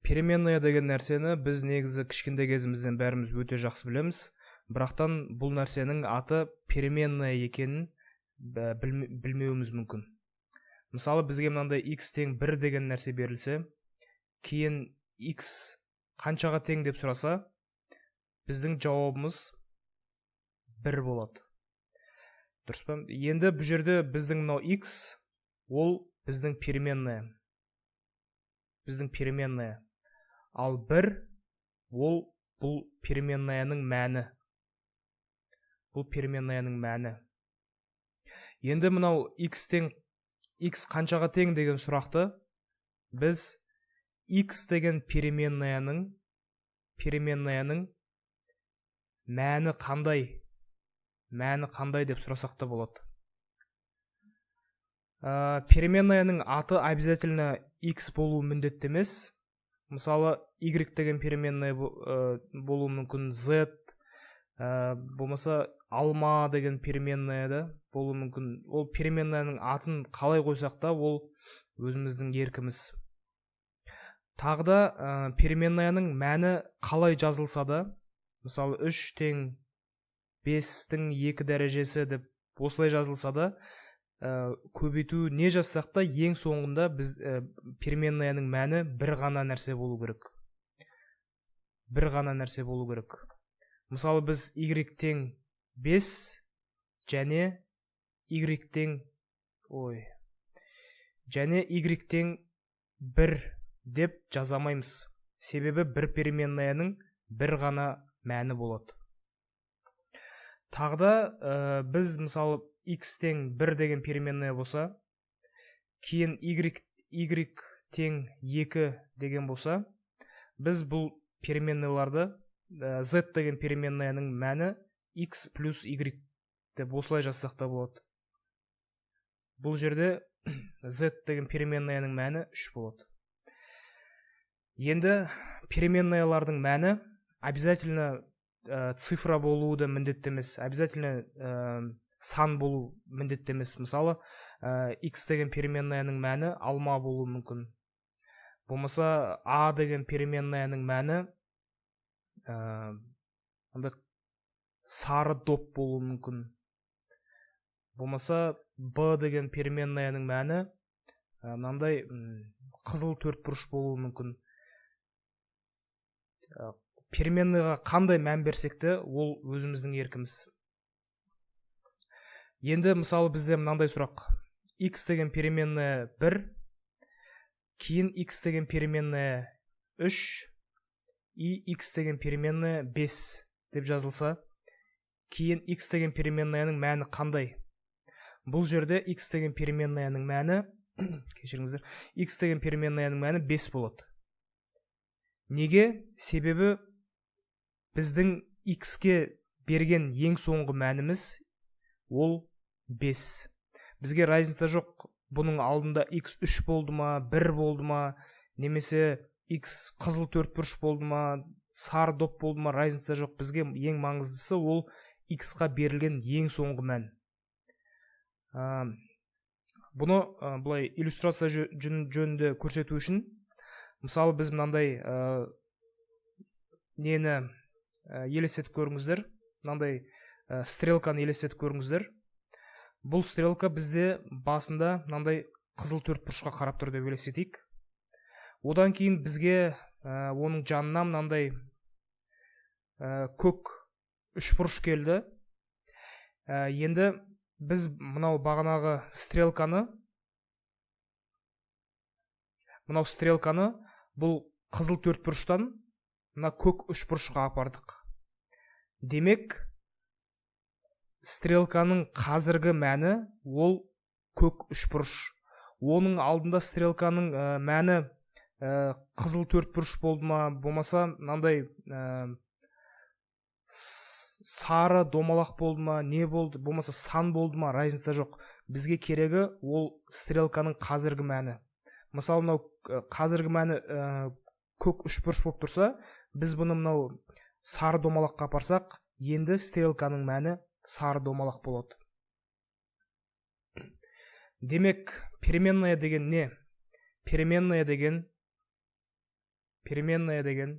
Переменная деген нәрсені біз негізі кішкентай кезімізден бәріміз өте жақсы білеміз. Бірақтан бұл нәрсенің аты переменная екенін білмеуіміз мүмкін. Мысалы, бізге мынандай x тең 1 деген нәрсе берілсе, кейін x қаншаға тең деп сұраса, біздің жауабымыз 1 болады. Дұрыс па? Енді бұл жерде біздің мынау x ол біздің переменная. Біздің переменная. Ал 1 ол бұл переменнаяның мәні. Бұл переменнаяның мәні. Енді мынау x тең, x қаншаға тең деген сұрақты біз x деген переменнаяның мәні қандай, мәні қандай деп сұрасақ та болады. Переменнаяның аты обязательно x болуы міндетті емес. Мысалы, y деген переменная болуы мүмкін, z, болмаса алма деген переменная да болуы мүмкін. Ол переменнаяның атын қалай қойсақ та, ол өзіміздің еркіміз. Тағы да переменнаяның мәні қалай жазылса да, мысалы, 3 тең 5-тің 2 дәрежесі деп осылай жазылса да, көбейту не жазсақ та, ең соңында біз переменнаяның мәні бір ғана нәрсе болу керек. Бір ғана нәрсе болу керек. Мысалы, біз y тең 5 және y тең, ой, және y тең 1 деп жаза алмаймыз. Себебі бір переменнаяның бір ғана мәні болады. Тағы да біз, мысалы, x тең 1 деген переменная болса, кейін y тең 2 деген болса, біз бұл переменныйларды z деген переменнаяның мәні x плюс y деп осылай жазсақ та болады. Бұл жерде z деген переменнаяның мәні 3 болады. Енді переменнаялардың мәні обязательно цифра болуы да міндетті емес, обязательно сан болу міндетті емес. Мысалы, x деген переменнаяның мәні алма болуы мүмкін, болмаса а деген переменнаяның мәні андай сары доп болуы мүмкін, болмаса b деген переменнаяның мәні мынандай қызыл төртбұрыш болуы мүмкін. Переменныйға қандай мән берсек те, ол өзіміздің еркіміз. Енді, мысалы, бізде мынандай сұрақ: x деген переменная 1, кейін x деген переменная 3 и x деген переменная 5 деп жазылса, кейін x деген переменнаяның мәні қандай? Бұл жерде x деген переменнаяның мәні, кешіріңіздер, x деген переменнаяның мәні 5 болады. Неге? Себебі біздің x-ке берген ең соңғы мәніміз ол 5. Бізге разница жоқ, бұның алдында x 3 болды ма, 1 болды ма, немесе x қызыл төртбұрыш болды ма, сары доп болды ма, разница жоқ. Бізге ең маңыздысы ол x-қа берілген ең соңғы мән. Бұны былай иллюстрация жөнінде көрсету үшін, мысалы, біз мынандай нені елестетіп көріңіздер, мынандай стрелканы елестетіп көріңіздер. Бұл стрелка бізде басында мынандай қызыл төртбұрышқа қарап тұр деп елестетейік. Одан кейін бізге оның жанына мынандай көк үшбұрыш келді. Енді біз мынау бағанағы стрелканы, мынау стрелканы бұл қызыл төртбұрыштан мына көк үшбұрышқа апардық. Демек, стрелканың қазіргі мәні ол көк үшбұрыш. Оның алдында стрелканың мәні қызыл төртбұрыш болды ма, болмаса мынандай сары домалақ болды ма, не болды, болмаса сан болды ма, разница жоқ. Бізге керегі ол стрелканың қазіргі мәні. Мысалы, мынау қазіргі мәні көк үшбұрыш болып тұрса, біз бұны мынау сары домалаққа апарсақ, енді стрелканың мәні сары домалақ болады. Демек, переменная деген не? Переменная деген Переменная деген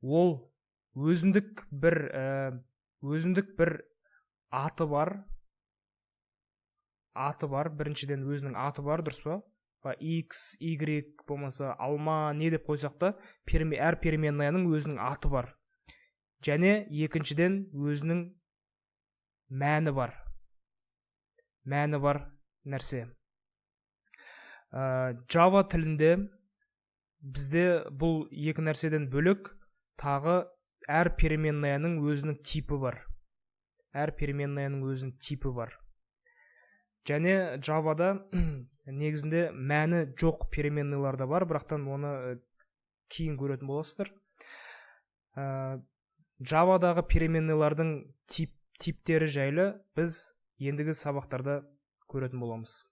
ол өзіндік бір аты бар. Біріншіден, өзінің аты бар, дұрыс па? X, y, болмаса алма, не деп қойсақ та, әр переменная ның өзінің аты бар. Және екіншіден, өзінің мәні бар нәрсе. Java тілінде бізде бұл екі нәрседен бөлек тағы әр переменная ның өзінің типі бар. Әр переменная ның өзінің типі бар. Және Javада негізінде мәні жоқ переменный лар да бар, бірақтан оны кейін көретін боласыздар. Javадағы переменный лардың типтері жайлы біз ендігі сабақтарда көретін боламыз.